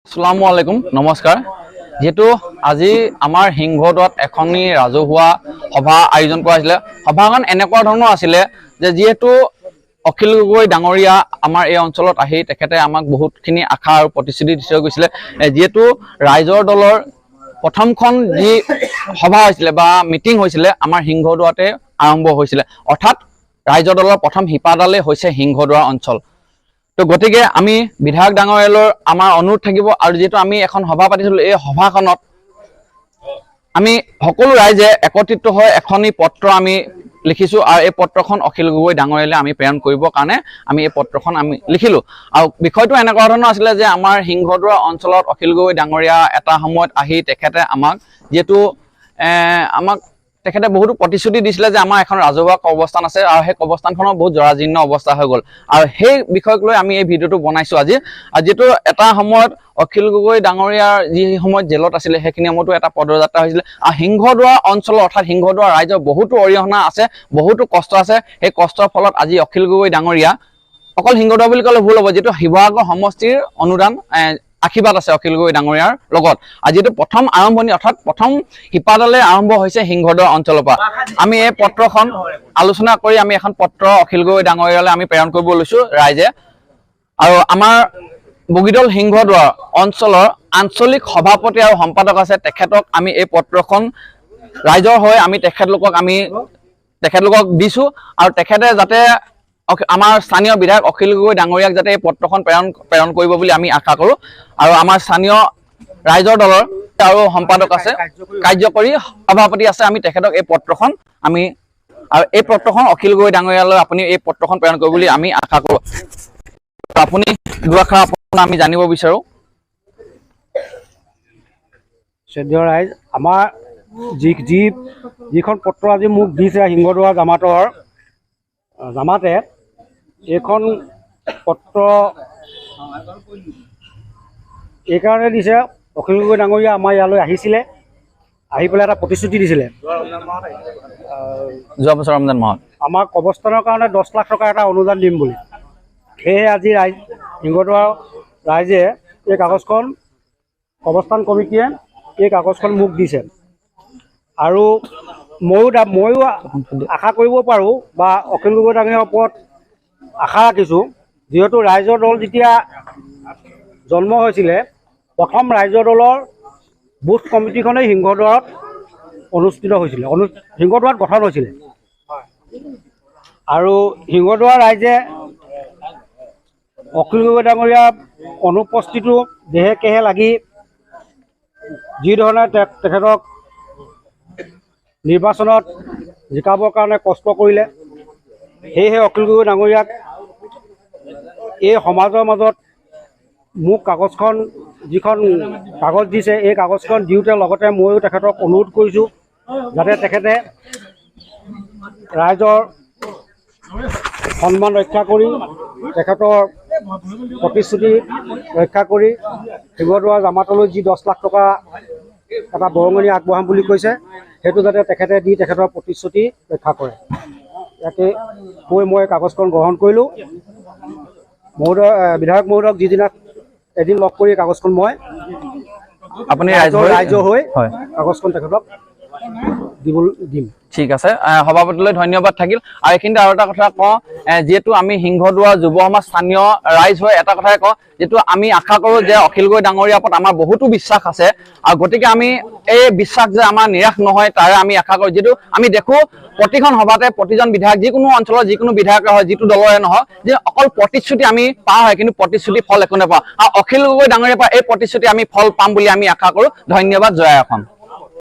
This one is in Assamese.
আসসালামু আলাইকুম, নমস্কাৰ। যিহেতু আজি আমাৰ সিংহদুৱাৰত এখনি ৰাজহুৱা সভা আয়োজন কৰা হৈছিলে। সভাখন এনেকুৱা ধৰণৰ আছিলে যে যিহেতু অখিল গগৈ ডাঙৰীয়া আমাৰ এই অঞ্চলত আহি তেখেতে আমাক বহুতখিনি আশা আৰু প্ৰতিশ্ৰুতি দি থৈ গৈছিলে। যিহেতু ৰাইজৰ দলৰ প্ৰথমখন যি সভা হৈছিলে বা মিটিং হৈছিলে, আমাৰ সিংহদুৱাৰতে আৰম্ভ হৈছিলে, অৰ্থাৎ ৰাইজৰ দলৰ প্ৰথম শিপাডালেই হৈছে সিংহদুৱাৰ অঞ্চল। তো গতিকে আমি বিধায়ক ডাঙৰীয়ালৈ আমাৰ অনুৰোধ থাকিব আৰু যিহেতু আমি এখন সভা পাতিছিলোঁ, এই সভাখনত আমি সকলো ৰাইজে একত্ৰিত হৈ এখনি পত্ৰ আমি লিখিছোঁ আৰু এই পত্ৰখন অখিল গগৈ ডাঙৰীয়ালৈ আমি প্ৰেৰণ কৰিবৰ কাৰণে আমি এই পত্ৰখন আমি লিখিলোঁ। আৰু বিষয়টো এনেকুৱা ধৰণৰ আছিলে যে আমাৰ সিংহদুৱাৰ অঞ্চলত অখিল গগৈ ডাঙৰীয়া এটা সময়ত আহি তেখেতে আমাক যিহেতু আমাক তেখেতে বহুতো প্ৰতিশ্ৰুতি দিছিলে যে আমাৰ এখন ৰাজহুৱা কবৰস্থান আছে আৰু সেই কবৰস্থানখনৰ বহুত জৰাজীৰ্ণ অৱস্থা হৈ গ'ল আৰু সেই বিষয়ক লৈ আমি এই ভিডিঅ'টো বনাইছোঁ আজি। আৰু যিহেতু এটা সময়ত অখিল গগৈ ডাঙৰীয়াৰ যি সময়ত জেলত আছিলে, সেইখিনি সময়তো এটা পদযাত্ৰা হৈছিলে আৰু সিংহদুৱাৰ অঞ্চলৰ, অৰ্থাৎ সিংহদুৱাৰ ৰাইজৰ বহুতো অৰিহণা আছে, বহুতো কষ্ট আছে। সেই কষ্টৰ ফলত আজি অখিল গগৈ ডাঙৰীয়া, অকল সিংহদুৱাৰ বুলি ক'লে ভুল হ'ব, যিটো শিৱসাগৰ সমষ্টিৰ অনুদান, আশীৰ্বাদ আছে অখিল গগৈ ডাঙৰীয়াৰ লগত। আৰু যিটো প্ৰথম আৰম্ভণি, অৰ্থাৎ প্ৰথম শিপাডালে আৰম্ভ হৈছে সিংহদুৱাৰ অঞ্চলৰ পৰা। আমি এই পত্ৰখন আলোচনা কৰি আমি এখন পত্ৰ অখিল গগৈ ডাঙৰীয়ালৈ আমি প্ৰেৰণ কৰিব লৈছোঁ ৰাইজে। আৰু আমাৰ বগীদল সিংহদুৱাৰ অঞ্চলৰ আঞ্চলিক সভাপতি আৰু সম্পাদক আছে, তেখেতক আমি এই পত্ৰখন ৰাইজৰ হৈ আমি তেখেতলোকক দিছোঁ আৰু তেখেতে যাতে আমাৰ স্থানীয় বিধায়ক অখিল গগৈ ডাঙৰীয়াক যাতে এই পত্ৰখন প্ৰেৰণ প্ৰেৰণ কৰিব বুলি আমি আশা কৰোঁ। আৰু আমাৰ স্থানীয় ৰাইজৰ দলৰ আৰু সম্পাদক আছে, কাৰ্যকৰী সভাপতি আছে, আমি তেখেতক এই পত্ৰখন আমি আৰু এই পত্ৰখন অখিল গগৈ ডাঙৰীয়ালৈ আপুনি এই পত্ৰখন প্ৰেৰণ কৰিব বুলি আমি আশা কৰোঁ। আপুনি দুআষাৰ আপোনাৰ আমি জানিব বিচাৰোঁ। শ্ৰদ্ধেয় ৰাইজ, আমাৰ যি যি যিখন পত্ৰ আজি মোক দিছে সিংহদুৱাৰ জামাতে, এইখন পত্ৰ এইকাৰণে দিছে, অখিল গগৈ ডাঙৰীয়া আমাৰ ইয়ালৈ আহিছিলে, আহি পেলাই এটা প্ৰতিশ্ৰুতি দিছিলে। যোৱা বছৰ ৰমজান মাহত আমাৰ কবৰস্থানৰ কাৰণে 10 লাখ টকা এটা অনুদান দিম বুলি। সেয়েহে আজি ৰাইজ, সিংহদুৱাৰ ৰাইজে এই কাগজখন, কবৰস্থান কমিটিয়ে এই কাগজখন মোক দিছে আৰু ময়ো আশা কৰিব পাৰোঁ বা অখিল গগৈ ডাঙৰীয়াৰ ওপৰত আশা ৰাখিছোঁ। যিহেতু ৰাইজৰ দল যেতিয়া জন্ম হৈছিলে, প্ৰথম ৰাইজৰ দলৰ বুথ কমিটিখনেই সিংহদুৱাৰত অনুষ্ঠিত হৈছিলে, সিংহদুৱাৰত গঠন হৈছিলে। আৰু সিংহদুৱাৰ ৰাইজে অখিল গগৈ ডাঙৰীয়াৰ অনুপস্থিতিতো দেহে কেহে লাগি যি ধৰণে তেখেতক নিৰ্বাচনত জিকাবৰ কাৰণে কষ্ট কৰিলে, সেয়েহে অখিল গগৈ ডাঙৰীয়াক এই সমাজৰ মাজত মোক কাগজখন, যিখন কাগজ দিছে, এই কাগজখন দিওঁতে লগতে ময়ো তেখেতক অনুৰোধ কৰিছোঁ যাতে তেখেতে ৰাইজৰ সন্মান ৰক্ষা কৰি, তেখেতৰ প্ৰতিশ্ৰুতি ৰক্ষা কৰি শিৱদুৱাৰ জামাতলৈ যি 10 লাখ টকা এটা বৰঙণি আগবঢ়াম বুলি কৈছে, সেইটো যাতে তেখেতে দি তেখেতৰ প্ৰতিশ্ৰুতি ৰক্ষা কৰে। ইয়াতে কৈ মই কাগজখন গ্ৰহণ কৰিলোঁ। মহোদয়, বিধায়ক মহোদয়ক যিদিনা এদিন লগ কৰি কাগজখন মই আপুনি ৰাইজৰ হৈ কাগজখন তেখেতক দিম। ঠিক আছে, সভাপতিলৈ ধন্যবাদ থাকিল। আৰু এইখিনিতে আৰু এটা কথা কওঁ, যিহেতু আমি সিংহদুৱাৰ যুৱ সমাজ, স্থানীয় ৰাইজ হৈ এটা কথাই কওঁ, যিটো আমি আশা কৰোঁ যে অখিল গগৈ ডাঙৰীয়াৰ ওপৰত আমাৰ বহুতো বিশ্বাস আছে আৰু গতিকে আমি এই বিশ্বাস যে আমাৰ নিৰাশ নহয়, তাৰে আমি আশা কৰোঁ। যিটো আমি দেখো প্ৰতিখন সভাতে প্ৰতিজন বিধায়ক, যিকোনো অঞ্চলৰ যিকোনো বিধায়কে হয়, যিটো দলৰে নহওক, যে অকল প্ৰতিশ্ৰুতি আমি পাওঁ হয়, কিন্তু প্ৰতিশ্ৰুতি ফল একো নাপাওঁ। আৰু অখিল গগৈ ডাঙৰীয়াৰ পৰা এই প্ৰতিশ্ৰুতি আমি ফল পাম বুলি আমি আশা কৰোঁ। ধন্যবাদ। জয় অসম।